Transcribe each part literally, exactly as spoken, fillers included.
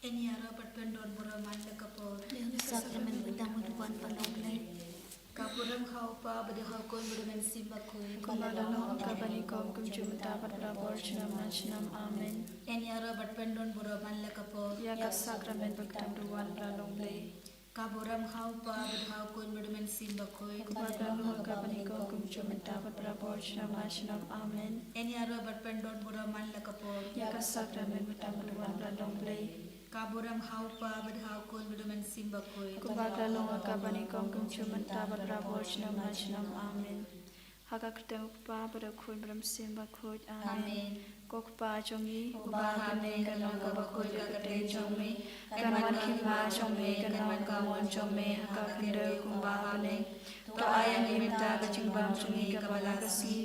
Yn ïaroh bad pyndon burom man la ka por. Ïa ka sakramen ba dang mut wan ba long Blei. Ka burom ha u Kpa bad ha u Khun bad ha u Mynsiem Bakhuid. Kumba la long ha kaba nyngkong, kumjuh mynta bad barabor, junom na junom. Amen. Yn ïaroh bad pyndon burom man la ka por. Ïa ka sakramen ba dang mut wan ba long Blei. Ka burom ha u Kpa bad ha u Khun bad ha u Mynsiem Bakhuid. Kumba la long ha kaba nyngkong, kumjuh mynta bad barabor, junom na junom. Amen. Yn ïaroh bad pyndon burom man la ka por. Ïa ka sakramen ba dang mut wan ba long Blei. Ka burom ha u Kpa bad ha u Khun bad ha u Mynsiem Bakhuid. Kumba la long ha kaba nyngkong, kumjuh mynta bad barabor, junom na junom. Amen. Ha ka kyrteng u Kpa bad u Khun bad u Mynsiem Bakhuid. Amen. Amen. Ko Kpa jong ngi uba ha bneng, kan long kaba khuid ka kyrteng jong me, kan wan ka hima jong me, kan long ka mon jong me ha ka khyndew kumba ha bneng. To ai ïa ngi mynta ka jingbam jong ngi kaba la ka sngi,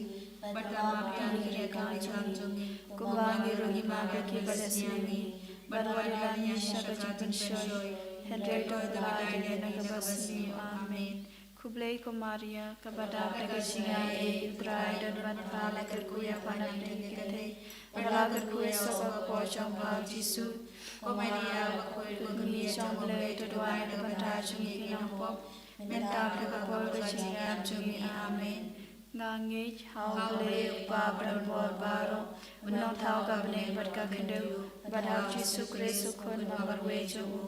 bad ka map ïa ngi ki kam jong ngi, kumba ngi ruh ngi map ïa kiba leh sniew ïa ngi, bad wat ïalam ïa ngi sha ka jingpynshoi, hynrei to da ai ïa ngi na kaba sniew. Amen. Khublei ko Maria, kaba dap da ka jingaiei, u Trai u don bad pha, la kyrkhu ïa pha na pdeng ki kynthei, bad la kyrkhu ïa u soh ka kpoh jong pha u Jisu. Ko Maria bakhuid, ko kmie jong U Blei, to duwai na ka bynta jong ngi ki nongpop, mynta bad ha ka por ka jingïap jong ngi. Amen. Nga ngeit ha U Blei u Kpa ba don bor baroh, u nongthaw ka bneng bad ka khyndew, bad ha u Jisu Khrist u Khun ba marwei jong u,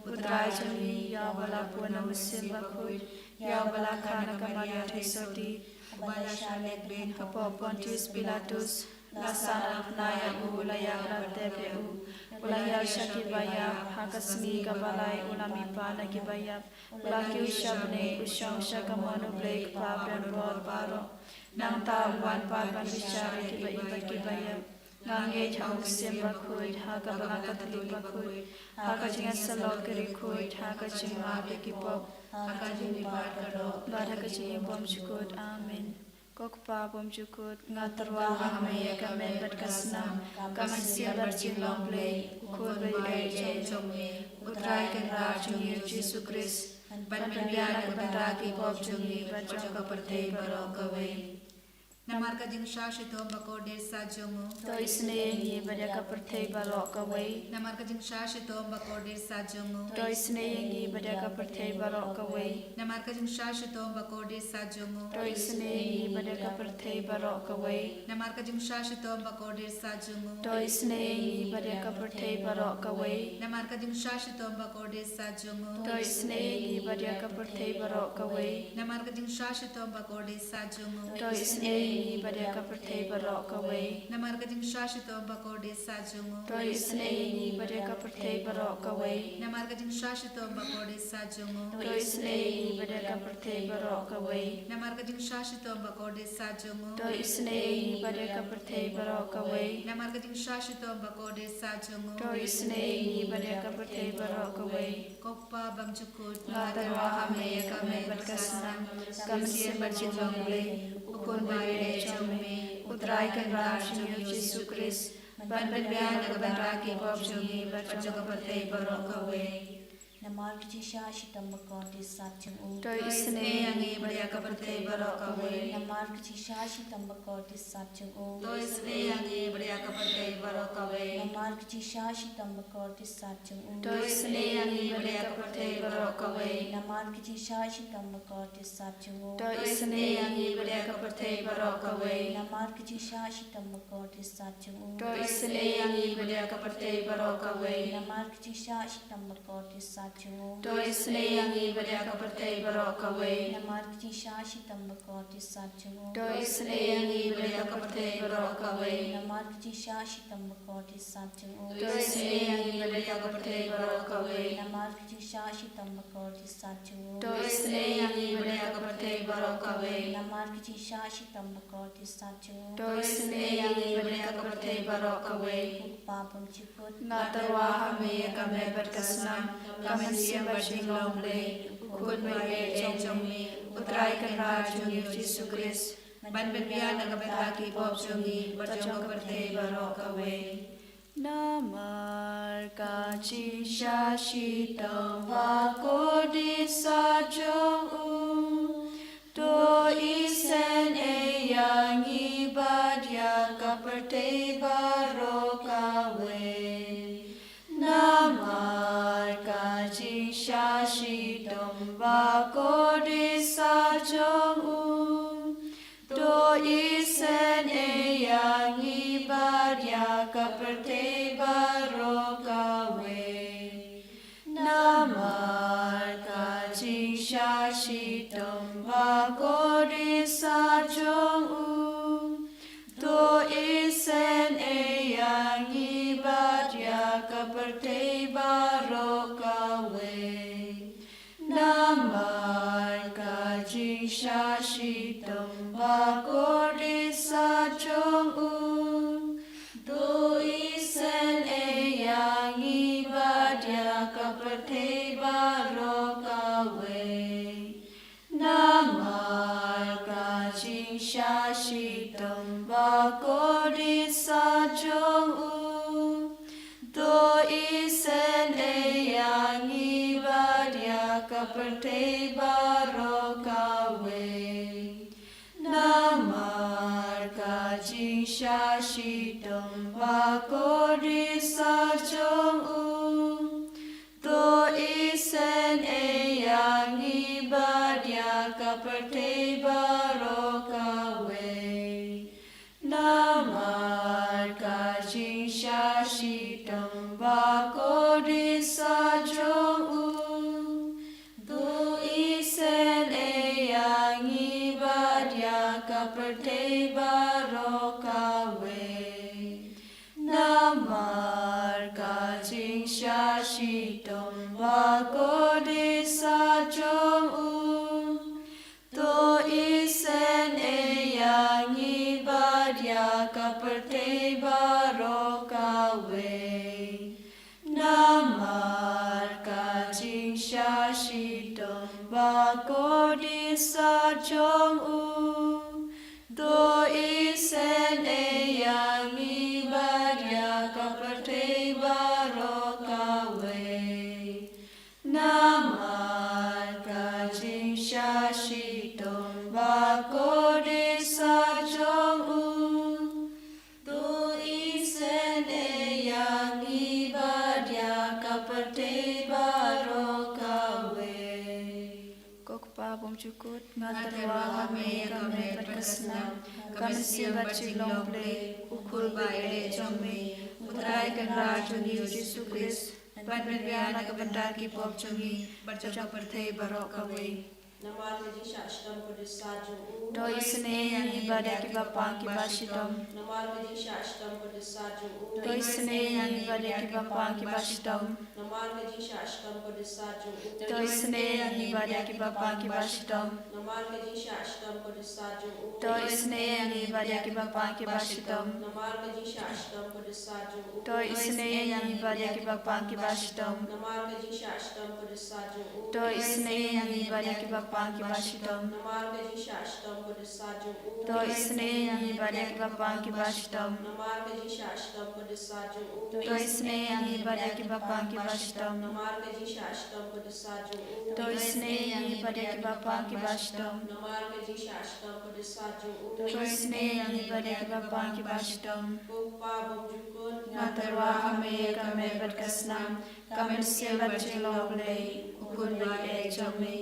u Trai jong ngi, ïa uba la bun na u Mynsiem Bakhuid, ïa uba la kha na ka Maria theisotti, uba la shah leh beiñ hapoh Pontius Pilatus, la sah na la pnai ïa u, la ïap la tep ïa u, u la hiar sha kiba ïap, ha ka sngi kaba lai u la mihpat na kiba ïap, u la kiew sha bneng, u shong sha kamon U Blei u Kpa ba don bor baroh. Nangta un wan pat ban bishar ïa kiba im bad kiba ïap. Nga ngeit ha u Mynsiem Bakhuid, ha ka Balang Katholik bakhuid, ha ka jingïasyllok ki riewkhuid, ha ka jingmap ïa ki pop, ha ka jingmihpat ka doh, bad ha ka jingim bymjukut. Amen. Ko Kpa bymjukut, nga tyrwa ha me ïa ka met bad ka snam, ka mynsiem bad jinglong Blei, u Khun baieit jong me, u Trai Kynrad jong ngi u Jisu Khrist, ban pynbiang na ka bynta ki pop jong ngi bad jong ka pyrthei baroh kawei. Namar ka jingshah shitom bakordit sah jong u, to isynei ïa ngi bad ïa ka pyrthei baroh kawei. Namar ka jingshah shitom bakordit sah jong u, to isynei ïa ngi bad ïa ka pyrthei baroh kawei. Namar ka jingshah shitom bakordit sah jong u, to isynei ïa ngi bad ïa ka pyrthei baroh kawei. Namar ka jingshah shitom bakordit sah jong u, to isynei ïa ngi bad ïa ka pyrthei baroh kawei. Namar ka jingshah shitom bakordit sah jong u, to isynei ïa ngi bad ïa ka pyrthei baroh kawei. Namar ka jingshah shitom bakordit sah jong u, to isynei ïa ngi bad ïa ka pyrthei baroh kawei. Namar ka jingshah shitom bakordit sah jong u, to isynei ïa ngi bad ïa ka pyrthei baroh kawei. Namar ka jingshah shitom bakordit sah jong u, to isynei ïa ngi bad ïa ka pyrthei baroh kawei. Namar ka jingshah shitom bakordit sah jong u, to isynei ïa ngi bad ïa ka pyrthei baroh kawei. Namar ka jingshah shitom bakordit sah jong u, to isynei ïa ngi bad ïa ka pyrthei baroh kawei. Ko Kpa bymjukut, nga tyrwa ha me ïa ka met bad ka snam, ka mynsiem bad jinglong Blei, u Khun baieit jong me, u Trai Kynrad jong ngi u Jisu Khrist, ban pynbiang na ka bynta ki pop jong ngi bad jong ka pyrthei baroh kawei. Namar ka jingshah shitom bakordit sah jong u, to isynei ïa ngi bad ïa ka pyrthei baroh kawei. Namar ka jingshah shitom bakordit sah jong u, to isynei ïa ngi bad ïa ka pyrthei baroh kawei. Namar ka jingshah shitom bakordit sah jong u, to isynei ïa ngi bad ïa ka pyrthei baroh kawei. Namar ka jingshah shitom bakordit sah jong u, to isynei ïa ngi bad ïa ka pyrthei baroh kawei. Namar ka jingshah shitom bakordit sah jong u, to isynei ïa ngi bad ïa ka pyrthei baroh kawei. Namar ka jingshah shitom bakordit sah jong u, to isynei ïa ngi bad ïa ka pyrthei baroh kawei. Namar ka jingshah shitom bakordit sah jong u, to isynei ïa ngi bad ïa ka pyrthei baroh kawei. Namar ka jingshah shitom bakordit sah jong u, to isynei ïa ngi bad ïa ka pyrthei baroh kawei. Namar ka jingshah shitom bakordit sah jong u, to isynei ïa ngi bad ïa ka pyrthei baroh kawei. Namar ka jingshah shitom bakordit sah jong u, to isynei ïa ngi bad ïa ka pyrthei baroh kawei. Ko Kpa bymjukut, nga tyrwa ha me ïa ka met bad ka snam, ka mynsiem bad jinglong Blei, u Khun baieit jong me, u Trai Kynrad jong ngi u Jisu Khrist, ban pynbiang na ka bynta ki pop jong ngi bad jong ka pyrthei baroh kawei. Namar ka jingshah shitom bakordit sah jong u, to isynei ïa ngi bad ïa ka pyrthei baroh kawei. Namar ka pyrthei baroh kawei. Namar ka jingshah shitom bakordit sah jong u, to isynei ïa ngi bad ïa ka pyrthei baroh kawei. Namar ka jingshah shitom bakordit sah jong u, to isynei ïa ngi bad ïa ka pyrthei baroh kawei. Namar ka jingshah shitom bakordit sah jong u, to isynei ïa ngi bad ïa ka pyrthei baroh kawei. Namar ka jingshah shitom bakordit sah jong u, to isynei ïa ngi bad ïa ka pyrthei baroh kawei. Namar ka jingshah shitom bakordit sah jong u, to isynei ïa ngi bad ïa ka pyrthei baroh kawei. Namar ka jingshah shitom bakordit sah jong u, to isynei ïa ngi bad ïa ka pyrthei baroh kawei. Namar ka jingshah shitom bakordit sah jong u, to isynei ïa ngi bad ïa ka pyrthei baroh kawei. Namar ka jingshah shitom bakordit sah jong u, to isynei ïa ngi bad ïa ka pyrthei baroh kawei. Ko Kpa bymjukut, nga tyrwa ha me ka met bad ka snam, ka mynsiem bad jinglong Blei, u Khun ba ïeit jong me, u Trai Kynrad jong ngi u Jisu Khrist, ban pynbiang na ka bynta ki pop jong ngi bad jong ka pyrthei baroh kawei. Namar ka jingshah shitom kordit sah jong u, to isynei ïa ngi bad ïa kiba pang kiba shitom. Namar ka jingshah shitom kordit sah jong u, to isynei ïa ngi bad ïa kiba pang kiba shitom. Namar ka jingshah shitom kordit sah jong u, to isynei ïa ngi bad ïa kiba pang kiba shitom. Namar ka jingshah shitom kordit sah jong u, to isynei ïa ngi bad ïa kiba pang kiba shitom. Namar ka jingshah shitom kordit sah jong u, to isynei ïa ngi bad ïa kiba pang kiba shitom. Namar ka jingshah shitom kordit sah jong u, to isynei ïa ngi bad ïa kiba pang kiba shitom. Namar ka jingshah shitom kordit sah jong u, to isynei ïa ngi bad ïa kiba pang kiba shitom. Namar ka jingshah shitom kordit sah jong u, to isynei ïa ngi bad ïa kiba pang kiba shitom. Namar ka jingshah shitom kordit sah jong u, to isynei ïa ngi bad ïa kiba pang kiba shitom. Namar ka jingshah shitom kordit sah jong u, to isynei ïa ngi bad ïa kiba pang kiba shitom. Ko Kpa bymjukut, nga tyrwa ha me ka met bad ka snam, ka mynsiem bad jinglong Blei, u Khun ba ïeit jong me,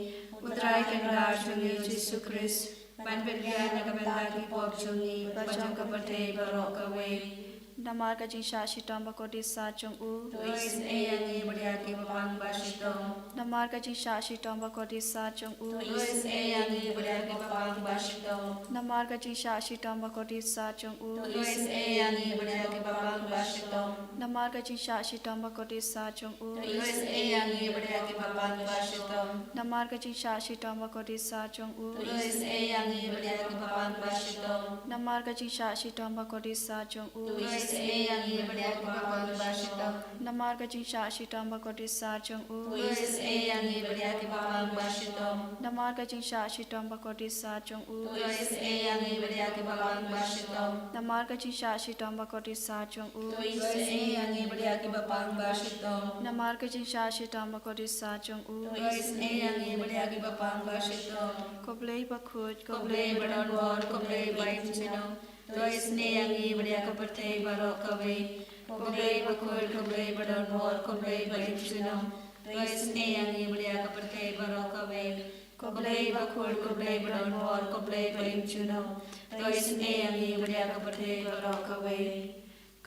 u Trai Kynrad jong ngi u Jisu Khrist, ban pynbiang na ka bynta ki pop jong ngi bad jong ka pyrthei baroh kawei. Namar ka jingshah shitom bakordit sah jong u, to isynei ïa ngi bad ïa kiba pang ba shitom. Namar ka jingshah shitom bakordit sah jong u, to isynei ïa ngi bad ïa kiba pang ba shitom. Namar ka jingshah shitom bakordit sah jong u, to isynei ïa ngi bad ïa kiba pang ba shitom. Namar ka jingshah shitom bakordit sah jong u, to isynei ïa ngi bad ïa kiba pang ba shitom. Namar ka jingshah shitom bakordit sah jong u, to isynei ïa ngi bad ïa kiba pang ba shitom. Namar ka jingshah shitom bakordit sah jong u, to isynei ïa ngi bad ïa kiba pang ba shitom. Namar ka jingshah shitom bakordit sah jong u, to isynei ïa ngi bad ïa kiba pang ba shitom. Namar ka jingshah shitom bakordit sah jong u, to isynei ïa ngi bad ïa kiba pang ba shitom. Namar ka jingshah shitom bakordit sah jong u, to isynei ïa ngi bad ïa kiba pang ba shitom. Namar ka jingshah shitom bakordit sah jong u, to isynei ïa ngi bad ïa kiba pang ba shitom. Ko Blei bakhuid, ko Blei badonbor, ko Blei ba im junom, to isynei ïa ngi bad ïa ka pyrthei baroh kawei. Ko Blei bakhuid, ko Blei badonbor, ko Blei ba im junom, to isynei ïa ngi bad ïa ka pyrthei baroh kawei. Ko Blei bakhuid, ko Blei badonbor, ko Blei ba im junom, to isynei ïa ngi bad ïa ka pyrthei baroh kawei.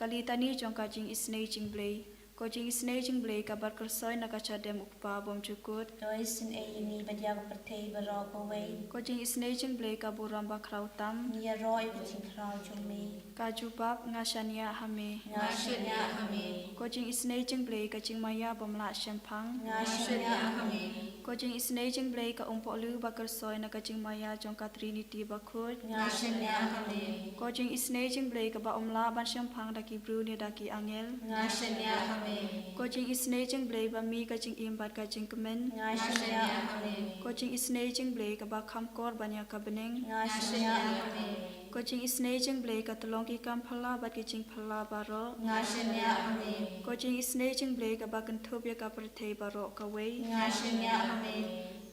Ka litani jong ka jingisynei jingblei. Ko jingisynei jingblei kaba kyrshoi na ka shadem u Kpa bymjukut. To isynei ïa ngi bad ïa ka pyrthei baroh kawei. Ko jingisynei jingblei ka burom bakhraw tam. Ïaroh ïa ka jingkhraw jong me. Ka jubab, nga shaniah ha me. Nga shaniah ha me. Ko jingisynei jingblei ka jingmaïa bym lah shemphang. Nga shaniah ha me. Ko jingisynei jingblei ka umpohliew ba kyrshoi na ka jingmaïa jong ka Trinity bakhuid. Nga shaniah ha me. Ko jingisynei jingblei kaba ym lah ban shemphang da ki briew ne da ki angel. Nga shaniah ha me. Ko jingisynei jingblei ba mih ka jingim bad ka jingkmen. Nga shaniah ha me. Ko jingisynei jingblei kaba kham kor ban ïa ka bneng. Nga shaniah ha me. Ko jingisynei jingblei ka tyllong ki kam phylla bad ki jingphylla baroh. Nga shaniah ha me. Ko jingisynei jingblei kaba kynthup ïa ka pyrthei baroh kawei. Nga shaniah ha me.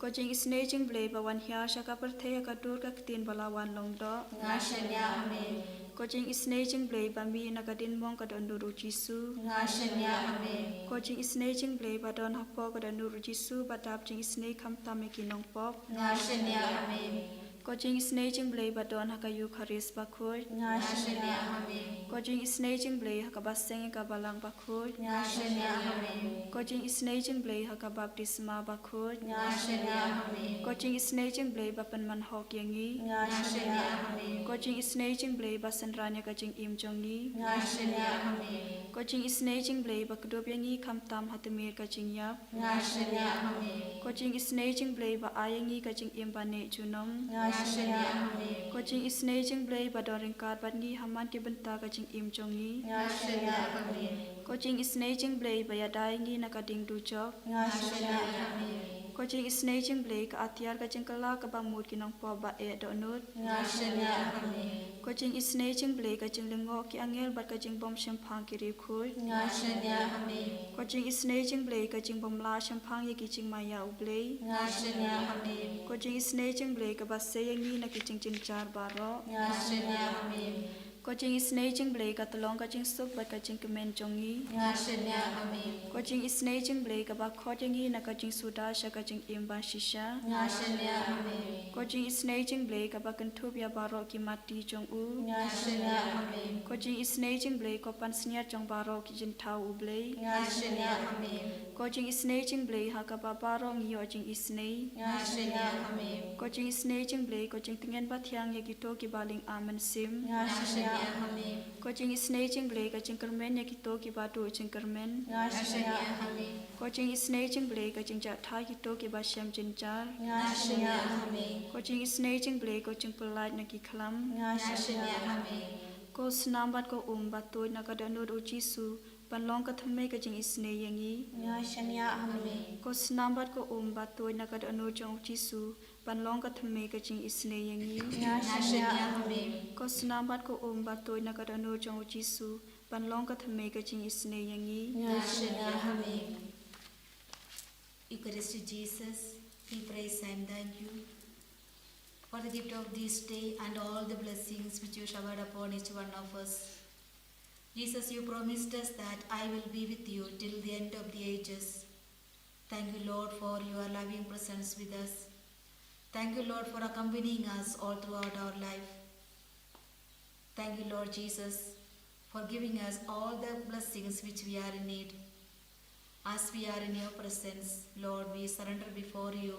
Ko jingisynei jingblei ba wan hiar sha ka pyrthei ha ka dur ka ktien ba la wan long doh. Nga shaniah ha me. Ko jingisynei jingblei ba mih na ka diengphna ka dohnud u Jisu. Nga shaniah ha me. Ko jingisynei jingblei ba don hapoh ka dohnud u Jisu ba dap jingisynei khamtam ïa ki nongpop. Nga shaniah ha me. Ko jingisynei jingblei ba don ha ka Eukharist bakhuid. Nga shaniah ha me. Ko jingisynei jingblei ha kaba seng ïa ka balang bakhuid. Nga shaniah ha me. Ko jingisynei jingblei ha ka baptisma bakhuid. Nga shaniah ha me. Ko jingisynei jingblei ba pynman hok ïa ngi. Nga shaniah ha me. Ko jingisynei jingblei ba synran ïa ka jingim jong ngi. Nga shaniah ha me. Ko jingisynei jingblei ba kdup ïa ngi khamtam ha tmier ka jingïap. Nga shaniah ha me. Ko jingisynei jingblei ba ai ïa ngi ka jingim ba neh junom. Nga shaniah ha me. Ko jingisynei jingblei ba don ryngkat bad ngi ha man ki bynta ka jingim jong ngi. Nga shaniah ha me. Ko jingisynei jingblei ba ïada ïa ngi na ka ding dujok. Nga shaniah ha me. Ko jingisynei jingblei ka atiar ka jingkylla kaba mut ki nongpop ba eh dohnud. Nga shaniah ha me. Ko jingisynei jingblei ka jinglyngngoh ki angel bad ka jingbym shemphang ki riewkhuid. Nga shaniah ha me. Ko jingisynei jingblei ka jingbym lah shemphang ïa ki jingmaïa u Blei. Nga shaniah ha me. Ko jingisynei jingblei kaba sei ïa ngi na ki jingjynjar baroh. Nga shaniah ha me. Ko jingisynei jingblei ka tyllong ka jingsuk bad ka jingkmen jong ngi. Nga shaniah ha me. Ko jingisynei jingblei kaba khot ïa ngi na ka jingsuda sha ka jingim ba shisha. Nga shaniah ha me. Ko jingisynei jingblei kaba kynthup ïa baroh ki matti jong u. Nga shaniah ha me. Ko jingisynei jingblei ko pansngiat jong baroh ki jingthaw u Blei. Nga shaniah ha me. Ko jingisynei jingblei ha kaba baroh ngi ïoh jingisynei. Nga shaniah ha me. Ko jingisynei jingblei ko jingtngen bathiang ïa kito kiba lyngba mynsiem. Nga shaniah ha me. Ko jingisynei jingblei ka jingkyrmen ïa kito kiba duh jingkyrmen. Nga shaniah ha me. Ko jingisynei jingblei ka jingjahthait kito kiba shem jynjar. Nga shaniah ha me. Ko jingisynei jingblei ko jingpyllait na ki khlam. Nga shaniah ha me. Ko snam bad ko um ba tuid na ka dohnud u Jisu ban long ka thymmei ka jingisynei ïa ngi. Nga shaniah ha me. Ko snam bad ko um ba tuid na ka dohnud jong u Jisu ban long ka thymmei ka jingisynei ïa ngi. Nga shaniah ha me. Ko snam bad ko um ba tuid na ka dohnud jong u Jisu ban long ka thymmei ka jingisynei ïa ngi. Nga shaniah ha me. Eucharistic Jesus, we praise and thank you for the gift of this day and all the blessings which you showered upon each one of us. Jesus, you promised us that I will be with you till the end of the ages. Thank you, Lord, for your loving presence with us. Thank you, Lord, for accompanying us all throughout our life. Thank you, Lord Jesus, for giving us all the blessings which we are in need. As we are in your presence, Lord, we surrender before you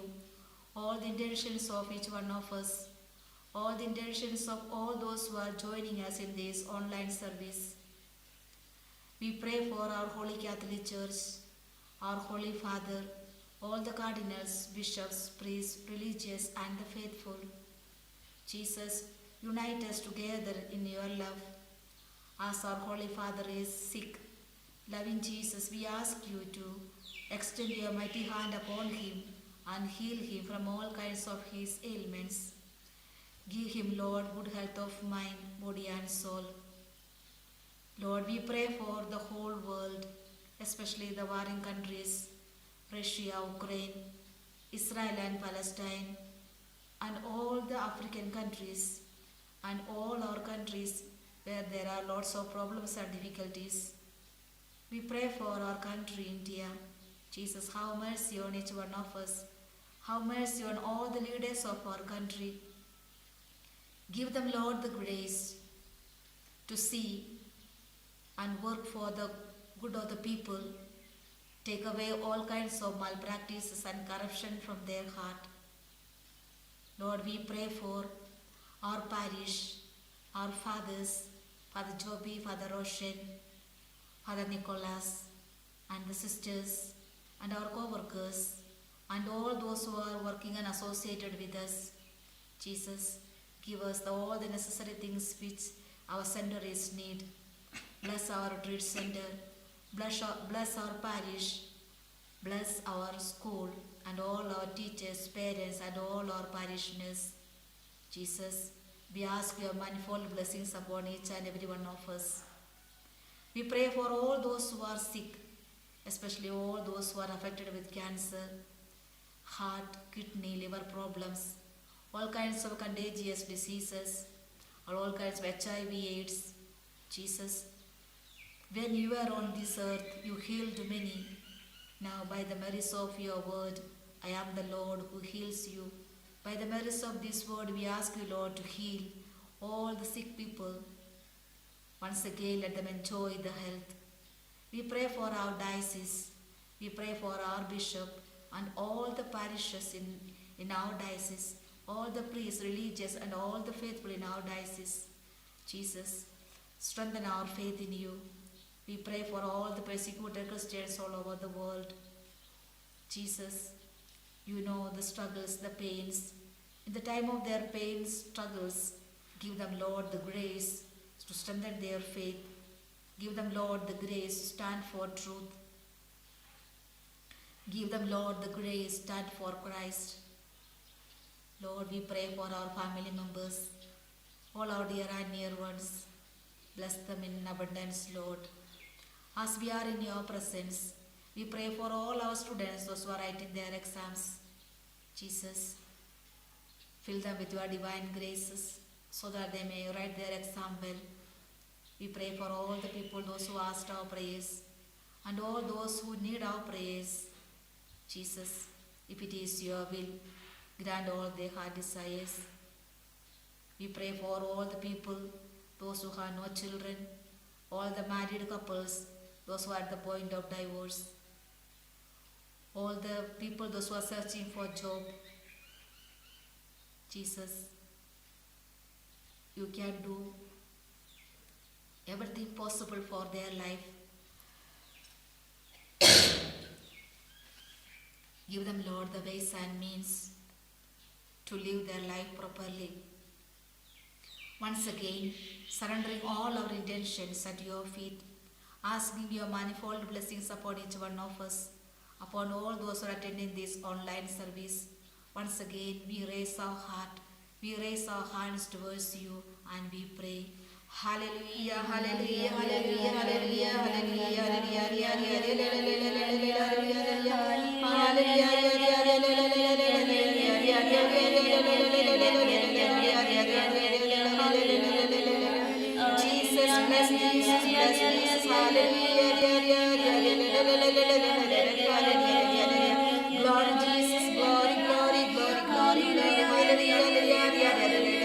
all the intentions of each one of us, all the intentions of all those who are joining us in this online service. We pray for our Holy Catholic Church, our Holy Father, all the cardinals, bishops, priests, religious, and the faithful. Jesus, unite us together in your love. As our Holy Father is sick, loving Jesus, we ask you to extend your mighty hand upon him and heal him from all kinds of his ailments. Give him, Lord, good health of mind, body, and soul. Lord, we pray for the whole world, especially the warring countries, Russia, Ukraine, Israel, and Palestine, and all the African countries, and all our countries where there are lots of problems and difficulties. We pray for our country, India. Jesus, have mercy on each one of us. Have mercy on all the leaders of our country. Give them, Lord, the grace to see and work for the good of the people. Take away all kinds of malpractices and corruption from their heart. Lord, we pray for our parish, our fathers, Father Joby, Father Roshan, Father Nicholas, and the sisters, and our co-workers, and all those who are working and associated with us. Jesus, give us the, all the necessary things which our center is need. Bless our retreat center. Bless our, bless our parish. Bless our school and all our teachers, parents, and all our parishioners. Jesus, we ask your manifold blessings upon each and every one of us. We pray for all those who are sick, especially all those who are affected with cancer, heart, kidney, liver problems, all kinds of contagious diseases, or all kinds of H I V, AIDS. Jesus, when you were on this earth, you healed many. Now, by the merits of your word, I am the Lord who heals you. By the merits of this word, we ask you, Lord, to heal all the sick people. Once again, let them enjoy the health. We pray for our diocese. We pray for our bishop and all the parishes in, in our diocese, all the priests, religious, and all the faithful in our diocese. Jesus, strengthen our faith in you. We pray for all the persecuted Christians all over the world. Jesus, you know the struggles, the pains. In the time of their pain, struggles, give them, Lord, the grace to strengthen their faith. Give them, Lord, the grace to stand for truth. Give them, Lord, the grace to stand for Christ. Lord, we pray for our family members, all our dear and near ones. Bless them in abundance, Lord. As we are in your presence, we pray for all our students, those who are writing their exams. Jesus, fill them with your divine graces so that they may write their exam well. We pray for all the people, those who asked our prayers, and all those who need our prayers. Jesus, if it is your will, grant all their heart desires. We pray for all the people, those who have no children, all the married couples, those who are at the point of divorce, all the people, those who are searching for job. Jesus, you can do everything possible for their life. Give them, Lord, the ways and means to live their life properly. Once again, surrendering all our intentions at your feet, asking your manifold blessings upon each one of us, upon all those who are attending this online service. Once again, we raise our heart, we raise our hands towards you, and we pray. Hallelujah, hallelujah, hallelujah, hallelujah, hallelujah, hallelujah, hallelujah, hallelujah, hallelujah, hallelujah. Jesus, bless, Jesus, bless, Jesus, hallelujah, hallelujah, hallelujah, hallelujah, hallelujah. Glory, Jesus, glory, glory, glory, glory, glory, hallelujah, hallelujah, hallelujah, hallelujah.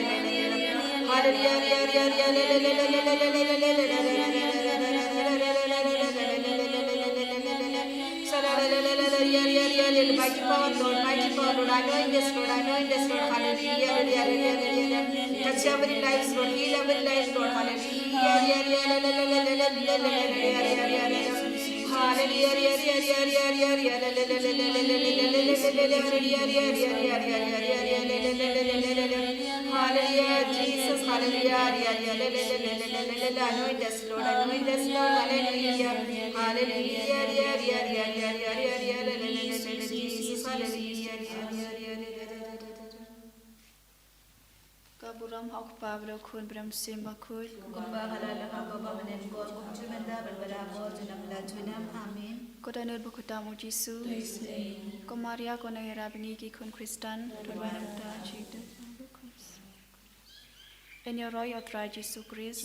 Mighty power, Lord, mighty power, Lord. Anoint us, Lord, anoint us, Lord. Hallelujah, hallelujah, hallelujah, hallelujah. Touch every life, Lord. Heal every life, Lord. Hallelujah, hallelujah, hallelujah, hallelujah. Hallelujah, Jesus, hallelujah, hallelujah, hallelujah, hallelujah. Anoint us, Lord, anoint us, Lord, hallelujah, hallelujah, hallelujah, hallelujah, hallelujah. Jesus, hallelujah, hallelujah, hallelujah. Ka burom ha u Kpa bad u Khun bad u Mynsiem Bakhuid. Kumba ha la lehang ka ba mynne ko, kumjuh mynta bad ba la ka por junom la junom. Amen. Ko da nud ba khutam u Jisu. Ko Maria ko nongïarap ïa ngi ki khun Khristan. Ko da nud ba khutam u Jisu. Yn ïaroh ïa u Trai Jisu Khrist.